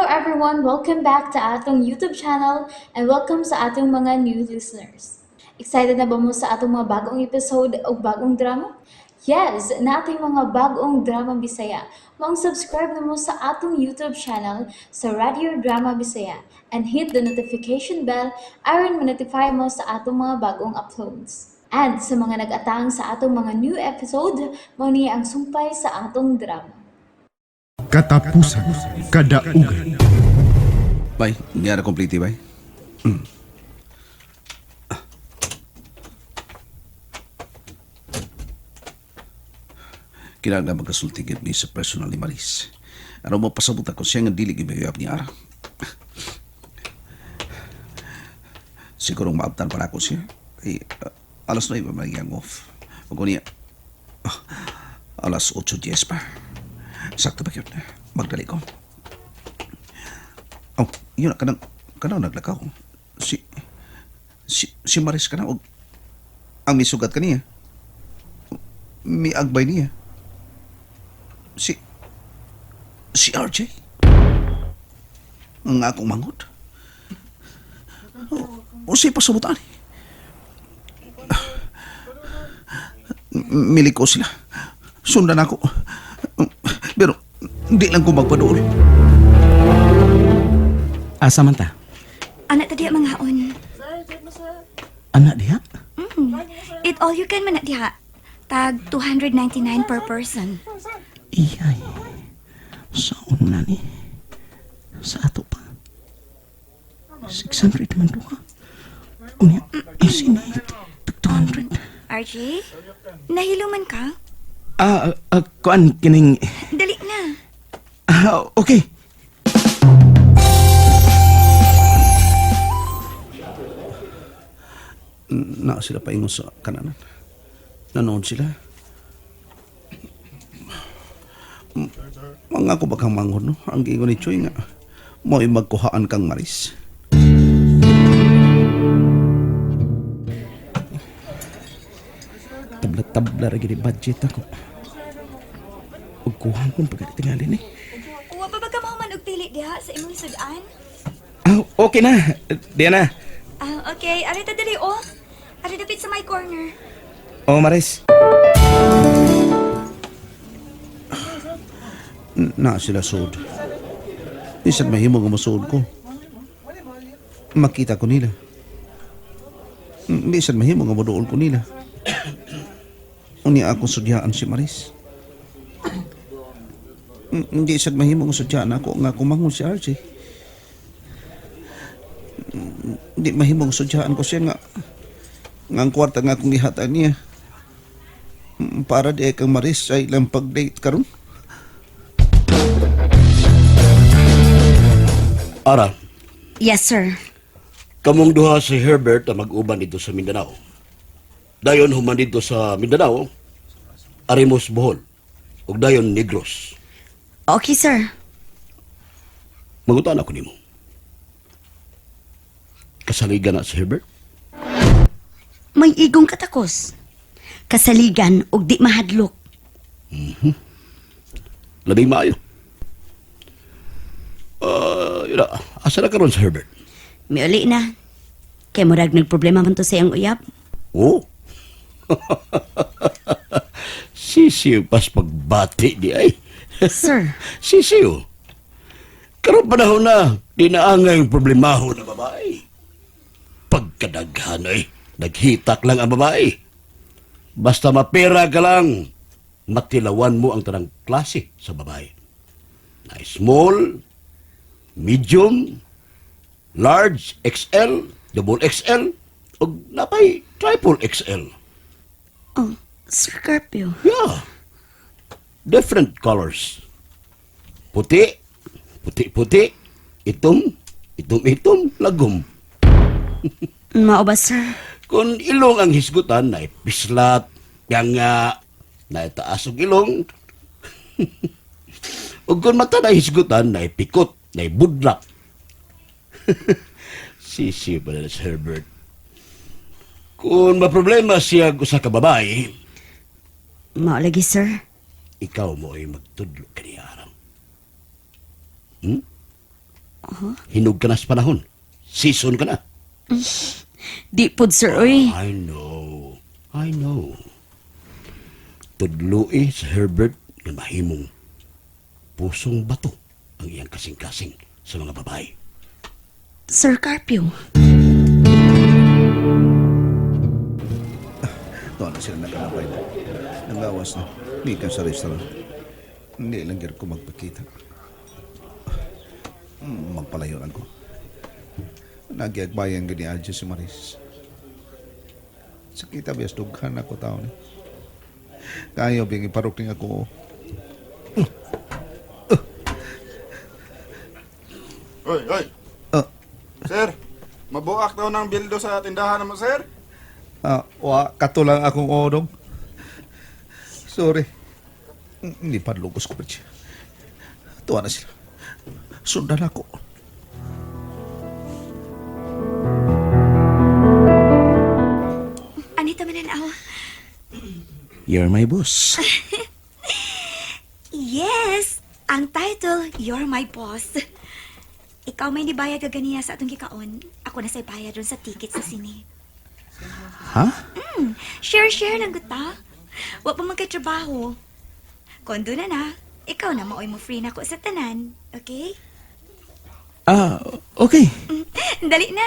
everyone! Welcome back to atong YouTube channel and welcome sa atong mga new listeners. Excited na ba mo sa atong mga bagong episode o bagong drama? Yes, nating mga bagong drama Bisaya. Maong subscribe na mo sa atong YouTube channel sa Radio Drama Bisaya and hit the notification bell aron ma-notify mo sa atong mga bagong uploads. And sa mga nag-atang sa atong mga new episode, mao ni ang sumpay sa atong drama. Katapusan, kadaugan. Bay, hindi na complete, bay. Kailangan magkasulti gid ni sa personal ni Maris. Ano mo pasabot ako siya nga dili gibayab ni Ara. Siguro maabtan para ako siya. Ay, alas 9 ba ang off. Ug niya, alas 8:10 pa. Sakto ba yun? Magdali ko. Oh, yun na, kanang, kanang naglakaw. Si Maris ka na, og, ang misugat kaniya. Miagbay niya. Si RJ. Ang akong manghod. O, o siya pasabutan. Miliko sila. Sundan ako. Pero, di lang ko magpaduol. Asa man ta? Anak ta diha mangaon. Anak diha? Eat all you can man na diha. Tag 299 per person. Iyay. Saon na ni? Sa ato pa. 600 man duha. Unya, sini tag 200. RJ, nahilo man ka? Kuan kining Dali na. Okay. Na sila paingon sa kananan. Nanood sila. Mga ko bakang manghod, no? Ang giingon ni Choy nga, mo'y magkuhaan kang Maris. Tabla-tabla ra gid budget ako. Ug kuha kon pagka tingali ni. Wa pa ba ka mahuman og pili diha sa imong sudan? Okay na. Diya na. Okay, ari ta dali oh. Ari dapit sa my corner. Oh, Maris. Na sila suod. Bisan mahimo nga masuod ko. Makita ko nila. Bisan mahimo nga moduol ko nila. Unya akong sudyaan si Maris. Hindi sad mahimo nga sudyaan ako nga kumangon si RJ. Hindi mahimo nga sudyaan ko siya nga nga ang kwarta nga akong gihatag niya. Para di kang Maris ay ilang pag-date karon. Ara, Yes, sir. kamong duha si Herbert ang mag-uban dito sa Mindanao. Dayon human dito sa Mindanao, Arimos Bohol, ug dayon Negros. Okay, sir. Mangutan ako nimo. Kasaligan na si Herbert? May igong katakos. Kasaligan ug di mahadlok. Labing maayo. Yun na, asa na karon si Herbert? Miuli na. Kay murag nagproblema man to sa iyang uyab. Oh. Sisiw pas pagbati di ay. Sir, Sisiw. Karon panahon na, di na angay ang problemaho na babae. Pagkadaghan ay, naghitak lang ang babae. Basta mapera ka lang, matilawan mo ang tanang klase sa babae. Na small, medium, large, XL, double XL, ug napay triple XL. Oh, Sir Carpio. Yeah. Different colors. Puti, puti-puti, itom, itom-itom, lagom. Mao ba, sir? Kung ilong ang hisgutan, na pislat, nga, na itaas og ilong. Ug kung mata na hisgutan, na pikot, na budlak. Sisi ba na si Herbert? Kung maproblema siya usa ka babae, Mao lagi, sir. Ikaw mo ay magtudlo kaniya aram. Hinog ka na sa panahon. Season ka na. Di pod, sir, oy. I know. I know. Tudloi sa Herbert nga mahimong pusong bato ang iyang kasing-kasing sa mga babae. Sir Carpio. Tuwa na sila nakalabay na. Nangawas na. Gikan sa restaurant. Hindi lang gyud ko magpakita. Magpalayo lang ko. Nagyagbayan gani adyo si Maris. Sakita bias dughan ako tao ni. Kayo bing iparok ning ako. Oy, oy. Ah, Sir, mabuak daw ng bildo sa tindahan mo, sir. wa kato lang akong odong. Sorry. Hindi pa lugos ko pa siya. Tuwa na sila. Sundan ako. Anita mananaw. You're my boss. Yes! Ang title, You're My Boss. Ikaw may nibayad ka ganiya sa atong gikaon. Ako na say bayad ron sa ticket sa sine. Ha? Share-share lang guta. Wa pa man kay trabaho. Kondo na na, ikaw na maoy mo free na ko sa tanan. Okay? Ah, okay. Dali na.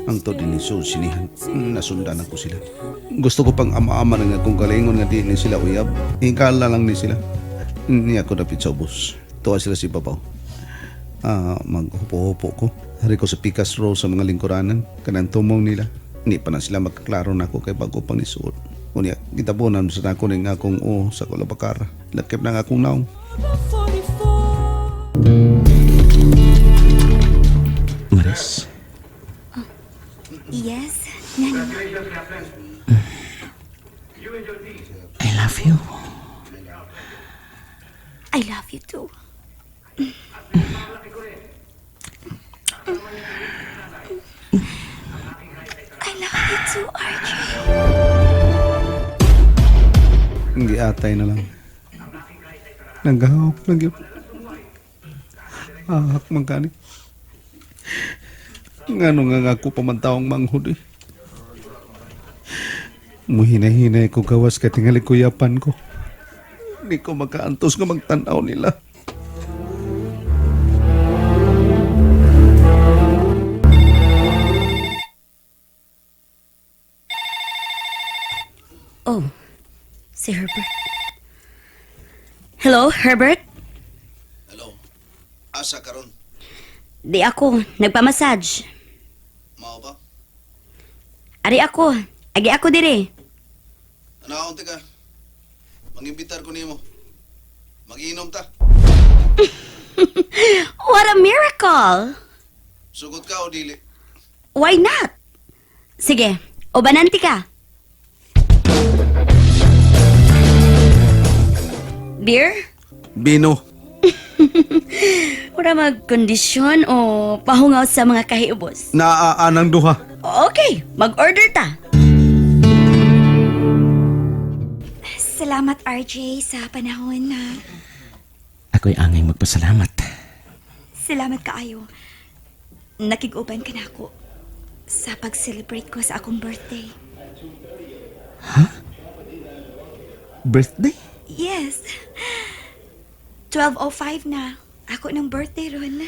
Ang to din ni sinihan. Nasundan ako sila. Gusto ko pang ama-ama nga akong galingon nga di ni sila uyab. Hikala lang ni sila. Niya ako dapit sa ubos. Tuwa sila si Babaw. Ah, maghupo-hupo ko. Hari ko sa pikas row sa mga lingkuranan. Kanang tumong nila. Hindi pa na sila magkaklaro na ako kay bago pang nisuot. Unya, gitabunan sa nako ning akong o sa kulabakara. Lakip na nga akong naong. Maris, Yes, Nani. I love you. I love you too. I love you too, RJ. Giatay na lang. Nanggahok lang yun. Ahak man kani. Ngano nga nga ako pamantawang manghud eh. Muhinay-hinay ko gawas kay tingali kuyapan ko. Hindi ko makaantos nga magtanaw nila. Oh, si Herbert. Hello, Herbert? Hello. Asa karon? Di ako, nagpamassage. Mao ba? Ari ako, agi ako dire. Anaon ka? Mangimbitar ko nimo. Magiinom ta. What a miracle! Sugot ka o dili? Why not? Sige, ubananti ka. Beer? Bino. Wala magkondisyon o pahungaw sa mga kahiubos. Naa anang duha. Okay, mag-order ta. Salamat, RJ, sa panahon na Ako'y angay magpasalamat. salamat kaayo. Nakig-uban ka na ako sa pag-celebrate ko sa akong birthday. Birthday? Yes. 12:05 na. Ako ng birthday ron.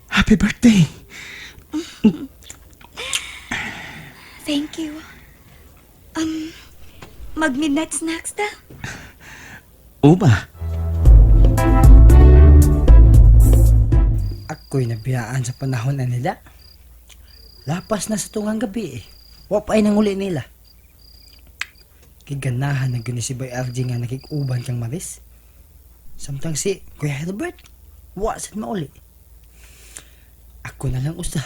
Happy birthday! Thank you. Mag-midnight snacks ta? Uba? Ako'y nabiyaan sa panahon na nila. Lapas na sa tungang gabi eh. Wa pa ay nanguli nila. Kiganahan na gani si Bay RJ nga nakikuban kang Maris. Samtang si Kuya Herbert, wa sad mauli. Ako na lang usa.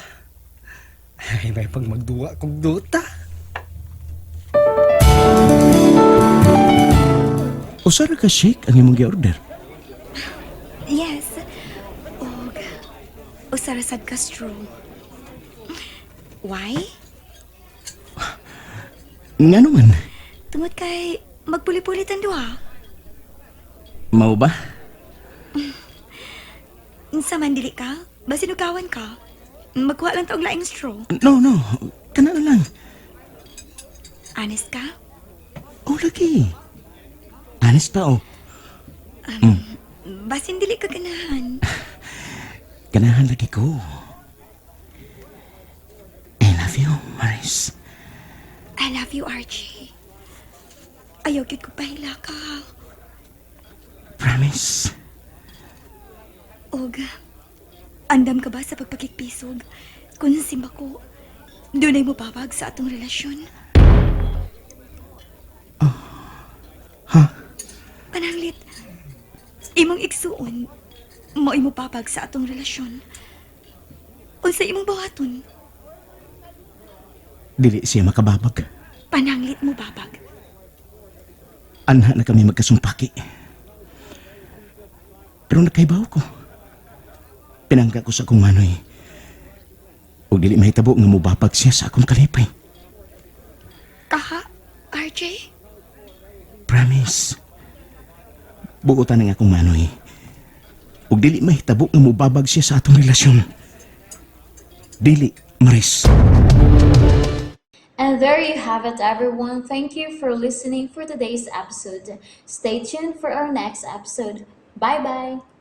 Ay, may pag magduwa kong duta. Usa ra ka shake ang imong gi-order. Yes. Og usarasad ka straw. Why? Nga naman, Tungod kay magpuli-pulit ang duha. Mao ba? Unsa man dili ka? Basin ugawan ka. Magkuha lang ta og laing straw. No, no. Kana na lang. Honest ka? Oh, lagi. Honest pa, oh. Basin dili ka ganahan. Ganahan lagi ko. I love you, Maris. I love you, RJ. Ayaw gyud ko pahila ka. Promise. Og, andam ka ba sa pagpakigpisog? Kung simba ko, dunay mo babag sa atong relasyon. Ha? Pananglit, imong igsuon, mo'y mo babag sa atong relasyon. Unsa imong buhaton, Dili siya makababag. Pananglit mo babag. Anha na kami magkasumpaki. Pero nakaibaw ko. Pinangga ko sa akong manoy. Ug dili mahitabo nga mubabag siya sa akong kalipay. Kaha, RJ? Promise. Buotan ang akong manoy. Ug dili mahitabo nga mubabag siya sa atong relasyon. Dili, Maris. And there you have it, everyone. Thank you for listening for today's episode. Stay tuned for our next episode. Bye bye.